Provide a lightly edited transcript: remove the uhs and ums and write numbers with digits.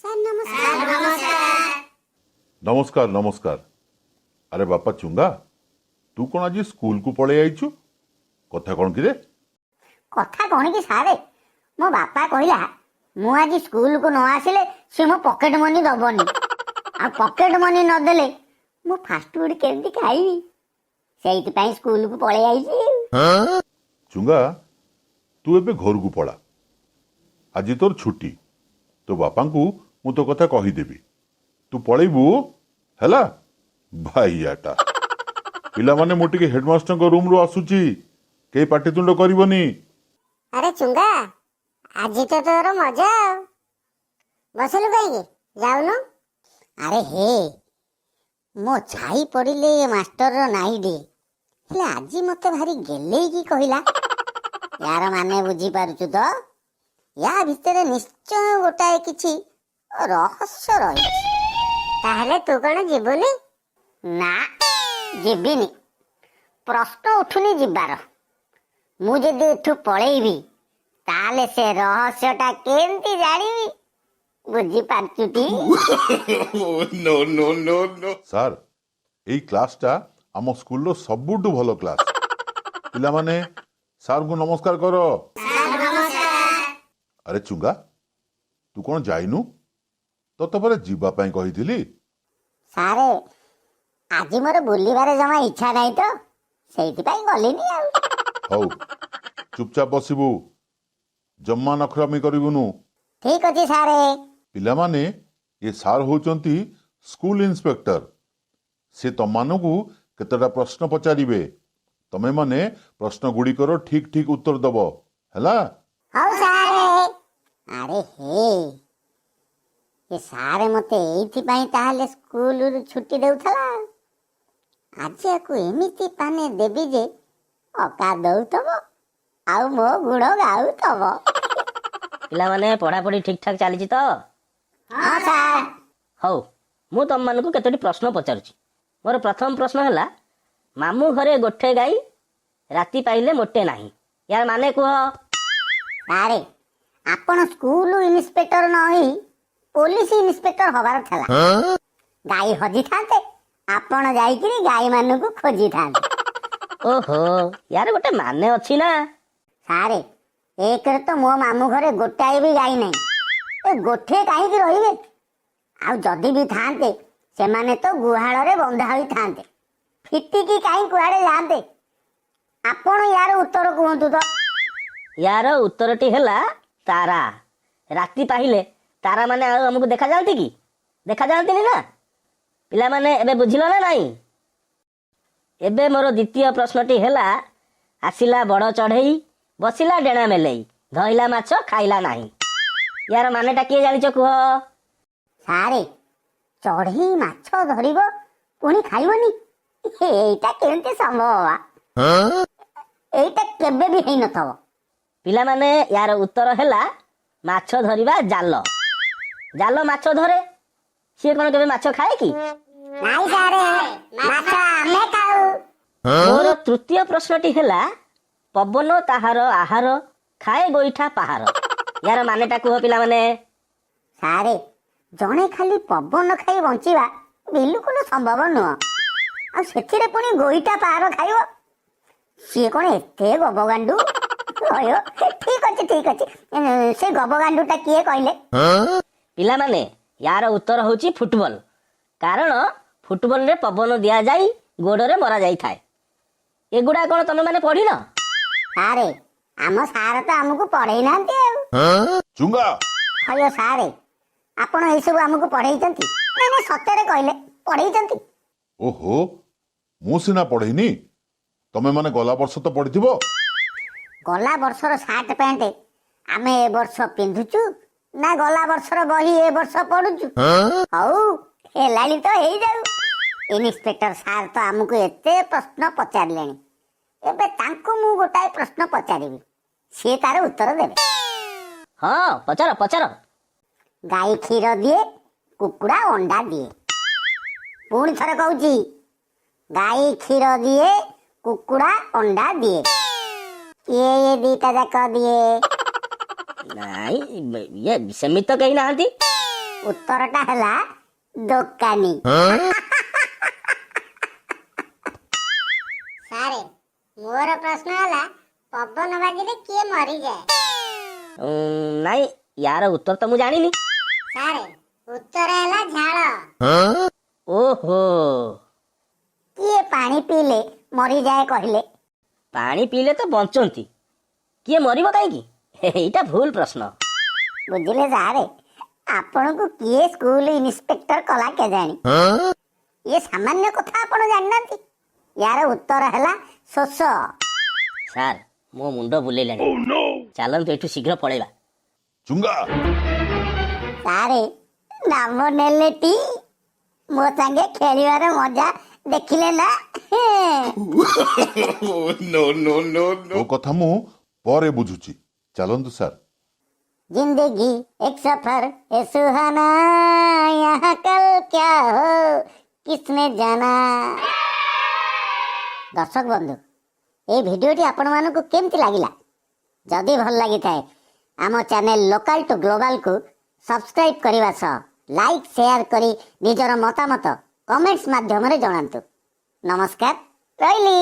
Sir ନମସ୍କାର। ନମସ୍କାର, ନମସ୍କାର। ଆରେ ବାପା ଚୁଙ୍ଗା, ତୁ କ'ଣ ଆଜି ସ୍କୁଲକୁ ପଳେଇ ଆଇଛୁ? କଥା କ'ଣ କିରେ? କଥା କ'ଣ କି ସାରେ, ମୋ ବାପା କହିଲା ମୁଁ ଆଜି ସ୍କୁଲକୁ ନ ଆସିଲେ ସେ ମୋ ପକେଟ ମନି ଦବନି, ଆଉ ପକେଟ ମନି ନଦେଲେ ମୁଁ ଫାଷ୍ଟଫୁଡ କେମିତି ଖାଇବି? ସେଇଥିପାଇଁ ସ୍କୁଲକୁ ପଳେଇ ଆଇଛି। ଚୁଙ୍ଗା, ତୁ ଏବେ ଘରକୁ ପଳା। ଆଜି ତୋର ଛୁଟି। ତୋ ବାପାଙ୍କୁ ମୁଁ ତୋ କଥା କହିଦେବି। ତୁ ପଳେଇବୁ, ହେଲା? ଭାଇଆଟା। ପିଲାମାନେ, ମୁଁ ଟିକେ ହେଡମାଷ୍ଟରଙ୍କ ରୁମରୁ ଆସୁଛି। କେହି ପାଟିତୁଣ୍ଡ କରିବନି। ଆରେ ଚୁଙ୍ଗା, ଆଜି ତ ତୋର ମଜା ଆଉ। ବସିଲୁ କାହିଁକି? ଯାଉନୁ। ଆରେ ହେ, ମୋ ଛାଇ ପଡ଼ିଲେ ଏ ମାଷ୍ଟରର ନାଇଡି। ହେଲେ ଆଜି ମତେ ଭାରି ଗେଲେଇକି କହିଲା। ୟାର ମାନେ ବୁଝିପାରୁଛୁ ତ? ୟା ଭିତରେ ନିଶ୍ଚୟ ଗୋଟାଏ କିଛି ରହସ୍ୟ ରହିଛି। ତାହେଲେ ତୁ କଣ ଯିବୁନି? ନା, ଯିବିନି। ପ୍ରଶ୍ନ ଉଠୁନି ଯିବାର। ମୁଁ ଯଦି ଏଠୁ ପଳେଇବି, ତାହେଲେ ସେ ରହସ୍ୟଟା କେମିତି ଜାଣିବି? ବୁଝିପାରୁଛୁ ଟି? No, no, no, no. Sir, ଏଇ କ୍ଲାସଟା ଆମ ସ୍କୁଲର ସବୁଠୁ ଭଲ କ୍ଲାସ। ପିଲାମାନେ, ସାର୍ଙ୍କୁ ନମସ୍କାର କର। ଆରେ ଚୁଙ୍ଗା, ତୁ କ'ଣ ଯାଇନୁ? ତୋତେ ପରା ଯିବା ପାଇଁ କହିଥିଲି। ସାରେ, ଆଜି ମୋର ବୁଲିବାରେ ଜମା ଇଚ୍ଛା ନାହିଁ ତ, ସେଇଥିପାଇଁ ଗଲିନି ଆଉ। ହଉ, ଚୁପଚାପ ବସିବୁ। ଜମା ନଖରାମି କରିବୁନୁ। ଠିକ ଅଛି ସାରେ। ପିଲାମାନେ, ଏ ସାର୍ ହେଉଛନ୍ତି ସ୍କୁଲ ଇନ୍ସପେକ୍ଟର। ସେ ତମମାନଙ୍କୁ କେତେଟା ପ୍ରଶ୍ନ ପଚାରିବେ। ତମେମାନେ ପ୍ରଶ୍ନ ଗୁଡ଼ିକର ଠିକ ଠିକ ଉତ୍ତର ଦବ, ହେଲା? ହଉ ସାରେ। ଆରେ ହେ, ଏ ସାରେ ମତେ ଏଇଥିପାଇଁ ତାହେଲେ ସ୍କୁଲରୁ ଛୁଟି ଦେଉଥିଲା। ଆଜି ଆକୁ ଏମିତି ପାନେ ଦେବି ଯେ ଅକା ଦଉଥବ ଆଉ ମୋ ଗୁଣ ଗାଉଥବ। ପିଲାମାନେ, ପଢାପଢି ଠିକ ଠାକ ଚାଲିଛି ତ? ହଁ ସାର୍। ହଉ, ମୁଁ ତମମାନଙ୍କୁ କେତୋଟି ପ୍ରଶ୍ନ ପଚାରୁଛି। ମୋର ପ୍ରଥମ ପ୍ରଶ୍ନ ହେଲା, ମାମୁଁ ଘରେ ଗୋଠେ ଗାଈ, ରାତି ପାଇଲେ ମୋଟେ ନାହିଁ। ୟାର ମାନେ କୁହ। ସାରେ, ଆପଣ ସ୍କୁଲ ଇନ୍ସପେକ୍ଟର ନ ହେଇ ପୋଲିସ ଇନ୍ସପେକ୍ଟର ହବାର ଥିଲା। ଗାଈ ହଜିଥାନ୍ତେ, ଆପଣ ଯାଇକିରି ଗାଈ ମାନଙ୍କୁ ଖୋଜିଥାନ୍ତେ। ଓହୋ, ୟାର ଗୋଟେ ମାନେ ଅଛି ନା? ସାରେ, ଏକରେ ତ ମୋ ମାମୁଁ ଘରେ ଗୋଟାଏ ବି ଗାଈ ନାହିଁ। ଏ ଗୋଠେ କାହିଁକି ରହିବେ? ଆଉ ଯଦି ବି ଥାନ୍ତେ, ସେମାନେ ତ ଗୁହାଳରେ ବନ୍ଧା ହୋଇଥାନ୍ତେ। ଫିଟିକି କାହିଁ କୁଆଡେ ଯାଆନ୍ତେ? ଆପଣ ୟାର ଉତ୍ତର କୁହନ୍ତୁ ତ। ୟାର ଉତ୍ତରଟି ହେଲା ତାରା। ରାତି ପାହିଲେ ତାରା ମାନେ ଆଉ ଆମକୁ ଦେଖାଯାଆନ୍ତି କି? ଦେଖାଯାଆନ୍ତିନି ନା? ପିଲାମାନେ, ଏବେ ବୁଝିଲ ନା ନାହିଁ? ଏବେ ମୋର ଦ୍ୱିତୀୟ ପ୍ରଶ୍ନଟି ହେଲା, ଆସିଲା ବଡ଼ ଚଢ଼େଇ, ବସିଲା ଡେଣା ମେଲେଇ, ଧଇଲା ମାଛ ଖାଇଲା ନାହିଁ। ୟାର ମାନେଟା କିଏ ଜାଣିଛ କୁହ। ସାରେ, ଚଢ଼େଇ ମାଛ ଧରିବ ପୁଣି ଖାଇବନି, ଏଇଟା କେମିତି ସମ୍ଭବ ବା? ଏଇଟା କେବେ ବି ହେଇନଥବ। ପିଲାମାନେ, ୟାର ଉତ୍ତର ହେଲା ମାଛ ଧରିବା ଜାଲ। ଜାଲ ମାଛ ଧରେ, ସିଏ କଣ କେବେ ମାଛ ଖାଏ କି? ନାଇଁ ସାରେ, ମାଛ ଆମେ ଖାଉ। ମୋର ତୃତୀୟ ପ୍ରଶ୍ନଟି ହେଲା, ପବନ ତାହାର ଆହାର, ଖାଏ ଗୋଇଠା ପାହାର। ୟାର ମାନେଟା କୁହ ପିଲାମାନେ। ସାରେ, ଜଣେ ଖାଲି ପବନ ଖାଇ ବଞ୍ଚିବା ବିଲକୁଲ ସମ୍ଭବ ନୁହଁ। ଆଉ ସେଥିରେ ପୁଣି ଗୋଇଠା ପାହାର ଖାଇବ, ସିଏ କଣ ଏତେ ଗବଗାଣ୍ଡୁ? ଅୟୋ, ଠିକ ଅଛି, ଠିକ ଅଛି। ସେ ଗବଗାଣ୍ଡୁଟା କିଏ କହିଲେ? ପିଲାମାନେ, ୟାର ଉତ୍ତର ହେଉଛି ଫୁଟବଲ। କାରଣ ଫୁଟବଲରେ ପବନ ଦିଆଯାଇ ଗୋଡରେ ମରା ଯାଇଥାଏ। ଏଗୁଡା କଣ ତମେ ମାନେ ପଢିନ? ସାରେ, ଆମ ସାର ତ ଆମକୁ ପଢେଇ ନାହାନ୍ତି ଆଉ। ଚୁଙ୍ଗା! ଅୟୋ ସାରେ, ଆପଣ ଏଇସବୁ ଆମକୁ ପଢେଇଛନ୍ତି? ନାଇଁ ନାଇଁ, ସତରେ କହିଲେ, ପଢେଇଛନ୍ତି? ଓହୋ, ମୁଁ ସିନା ପଢେଇନି, ତମେ ମାନେ ଗଲା ବର୍ଷ ତ ପଢିଥିବ। ଗଲା ବର୍ଷର ସାର୍ଟ ପ୍ୟାଣ୍ଟ ଆମେ ଏ ବର୍ଷ ପିନ୍ଧୁଛୁ ନା ଗଲା ବର୍ଷର ବହି ଏ ବର୍ଷ ପଢୁଛୁ? ହଉ, ହେଲାଣି ତ ହେଇଯାଉ। ଇନ୍ସପେକ୍ଟର ସାର୍ ତ ଆମକୁ ଏତେ ପ୍ରଶ୍ନ ପଚାରିଲେଣି। ଏବେ ତାଙ୍କୁ ମୁଁ ଗୋଟାଏ ପ୍ରଶ୍ନ ପଚାରିବି, ସିଏ ତାର ଉତ୍ତର ଦେବେ। ହଁ, ପଚାର ପଚାର। ଗାଈ କ୍ଷୀର ଦିଏ, କୁକୁଡ଼ା ଅଣ୍ଡା ଦିଏ। ପୁଣି ଥରେ କହୁଛି, ଗାଈ କ୍ଷୀର ଦିଏ, କୁକୁଡ଼ା ଅଣ୍ଡା ଦିଏ। କିଏ ଏ ଦିଟା ଯାକ ଦିଏ? ନାଇଁ, ଇଏ ସେମିତି ତ କେହି ନାହାନ୍ତି। ଉତ୍ତରଟା ହେଲା ଦୋକାନୀ। ସାରେ, ମୋର ପ୍ରଶ୍ନ ହେଲା, ପବନ ବାଜିଲେ କିଏ ମରିଯାଏ? ନାଇଁ, ୟାର ଉତ୍ତର ତ ମୁଁ ଜାଣିନି। ସାରେ, ଉତ୍ତର ହେଲା ଝାଳ। ଓହୋ। କିଏ ପାଣି ପିଇଲେ ମରିଯାଏ କହିଲେ? ପାଣି ପିଇଲେ ତ ବଞ୍ଚନ୍ତି, କିଏ ମରିବ କାହିଁକି? ଏଇଟା ଭୁଲ ପ୍ରଶ୍ନ। ବୁଝିଲେ ସାରେ, ଆପଣଙ୍କୁ କିଏ ସ୍କୁଲ ଇନ୍ସପେକ୍ଟର କଲା କେଜାଣି? ଇଏ ସାମାନ୍ୟ କଥା ଆପଣ ଜାଣିନାହାନ୍ତି। ୟାର ଉତ୍ତର ହେଲା ଶୋଷ। ସାର୍, ମୋ ମୁଣ୍ଡ ବୁଲେଇଲାଣି, ଚାଲନ୍ତୁ ଏଠୁ ଶୀଘ୍ର ପଳେଇବା। ଚୁଙ୍ଗା। ସାରେ, ନାମ ନେଲେ ଟି ମୋ ସାଙ୍ଗେ ଖେଳିବାର ମଜା ଦେଖିଲେ ନା? No, no, no, no. ତୋ କଥା ମୁଁ ପରେ ବୁଝୁଛି। ଚାଲନ୍ତୁ ସାର୍। जिंदगी एक सफर है सुहाना, यहाँ कल क्या हो किसने जाना। ଦର୍ଶକ ବନ୍ଧୁ, ଏଇ ଭିଡ଼ିଓଟି ଆପଣମାନଙ୍କୁ କେମିତି ଲାଗିଲା? ଯଦି ଭଲ ଲାଗିଥାଏ, ଆମ ଚ୍ୟାନେଲ ଲୋକାଲ ଟୁ ଗ୍ଲୋବାଲକୁ ସବସ୍କ୍ରାଇବ୍ କରିବା ସହ ଲାଇକ୍, ସେୟାର କରି ନିଜର ମତାମତ କମେଣ୍ଟସ୍ ମାଧ୍ୟମରେ ଜଣାନ୍ତୁ। ନମସ୍କାର, ରହିଲି।